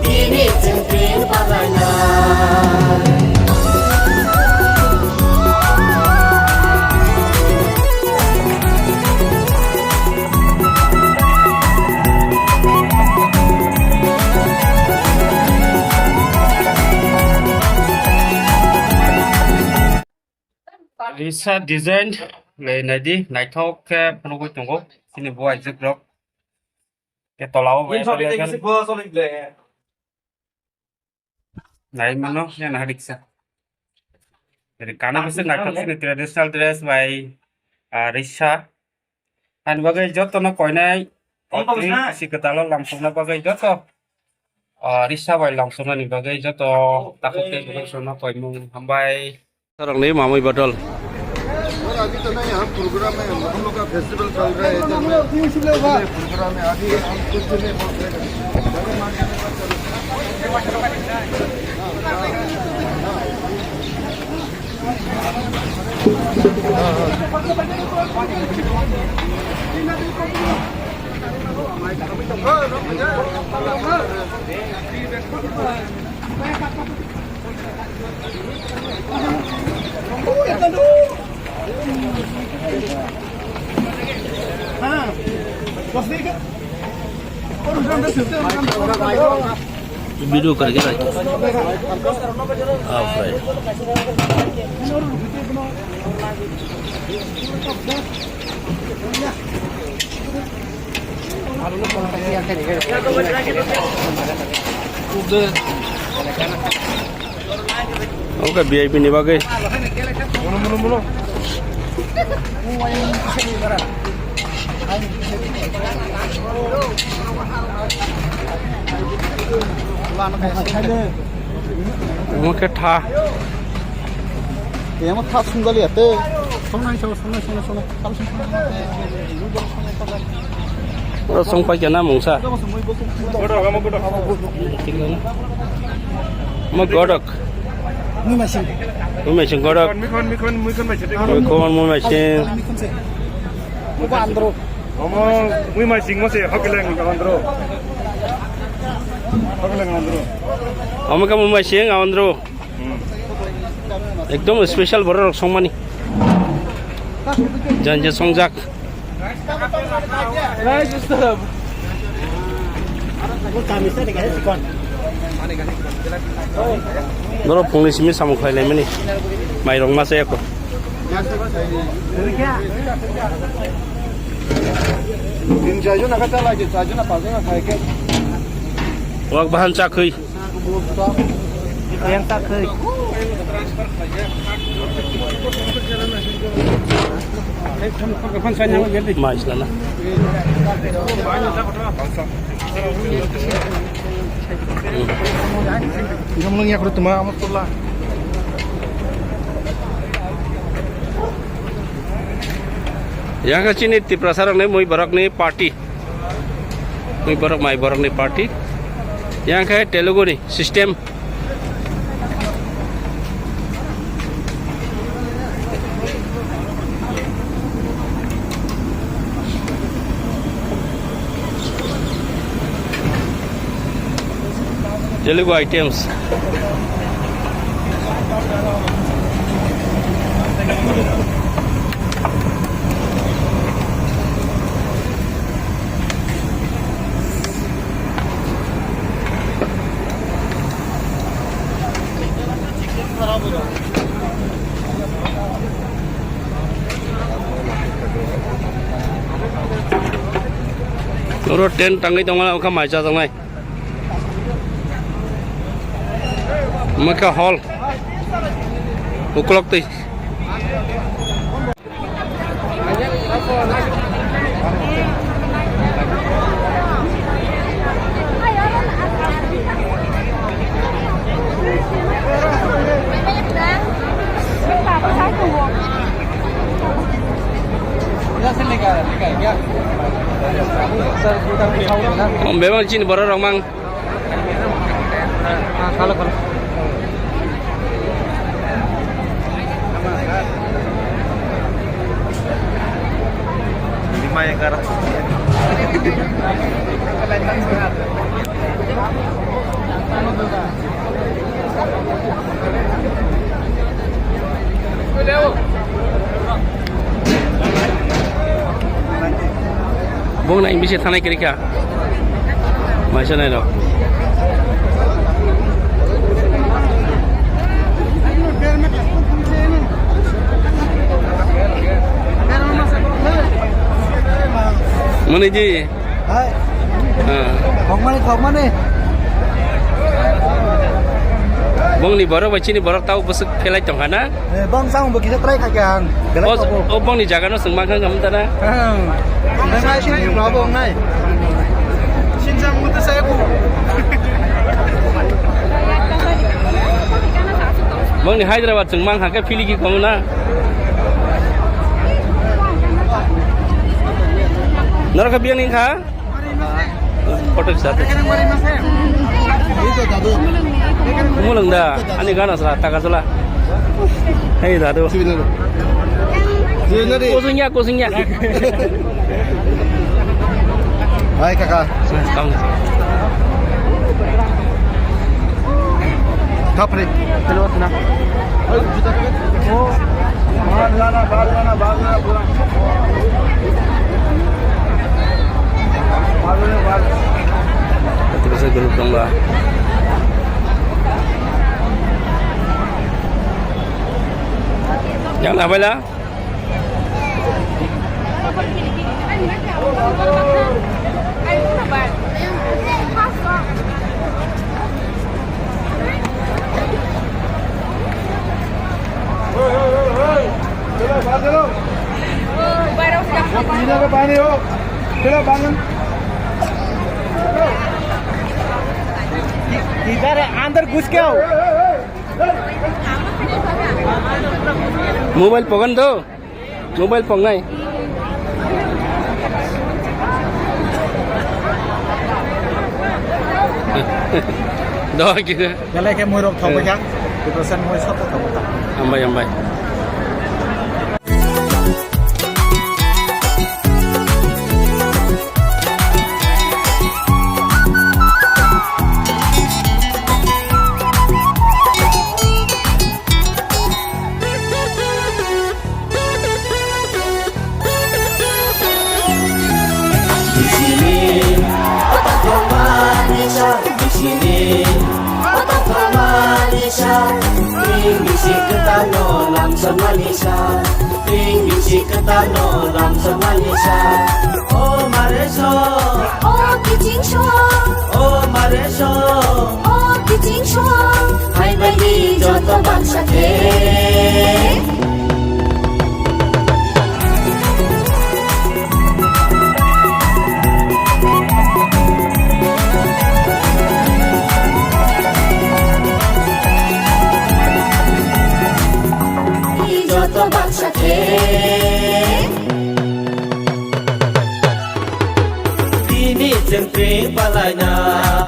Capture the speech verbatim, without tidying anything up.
Tini chwng train palainai. Risa design le naidi naithok khe phunugwi tongo chini bo aijukrok. Ke tolao bai Info bile available. Kisi bo solik ble. Nai mano ya na riksa. Jadi kana bisa naithok sini traditional dress bai, ah, risa. Ani bagwi joto no koinai. Ang bagwi otwi sa. Si kwtalo lamsokna bagwi joto. Ah, risa bai lamsoknani bagwi joto takhuk tei bukhuk sono koimung hambai. Sarangni mamui bodol. Sir, अभी तो नहीं, हम प्रोग्राम में, हम लोग का फेस्टिवल चल रहा है इधर में। इसलिए प्रोग्राम है, अभी हम कुछ भी नहीं बोल रहे हैं। Video करके रख। Of right. Oke, V I P ni bagwi. Omo khe tha. Temo tha sumjali ate. Songnai, songnai, songnai, songnai. Oro song pai kena mungsa. Mo godok. Mui masing. Mui masing godok. Mikon, mikon, mikon, mikon, mikon. Mikon, mui masing. Mikon se. Obo andro. Omo, mui masing mo se, hokeleng andro. Hokeleng andro. Omo ka mui masing andro. Ekdom special borok rok songmani. Jan je songjak. Borok phungni simi samung khlai laimani. Mairok masa yako. Tin charjon aga chala je, charjon na panchjon na khai ke. Wak bahan chakhui. Yang tak khe. Mais lana. Yang menung yang kudu tuma amat pula. Yang khe chini Tiprasa rok ni mui borok ni party. Mui borok mai borok ni party. Yang khe Telugu ni system. Telugu items. Oro tent tangwi tongo, wngkha mai chajaknai. Wngkha hall. Ukulok twi. Bebak chini borok rok mang. Lima ekar. Bongni bisi thanai kwrwi kha. Maisa nai rok. Mani ji. Hai. Ah. Thokmani, thokmani. Bongni borok bai chini borok tau bwswk phelai tongkha na? Eh, bong samung bo kisa try kha khe ang. Belai O, tobo. O bongni jaga no swng mankha wngkha tara. Hmm. Belai sini rabo nai. Sinjang mutu saya bu. Bongni Hyderabad swng mankha khe philiki komo na. Norok khe biyang ni kha? Kotok satu. Mulung da, ani gana sala, taka sala. Hei dadu. Kusungnya, kusungnya. Hai kaka. Kamu. Kapri. Hello, na. Ito sa group tong ba. Yang apa lah? इधर अंदर घुस के आओ। Mobile pogan do. Mobile pongnai. Do kira. Belai khe moi rok thok kha. Depression moi sot thok kha. Ambai, ambai. Bisini, otak rok manisa, bisini, otak rok manisa, ring bisi kwtal no lamsok manisa, ring bisi kwtal no lamsok manisa. O mare so, o kiching so, o mare so, o kiching so, hai bai di joto bangsa khe. Joto baksa khe. Tini chwng twi palaina.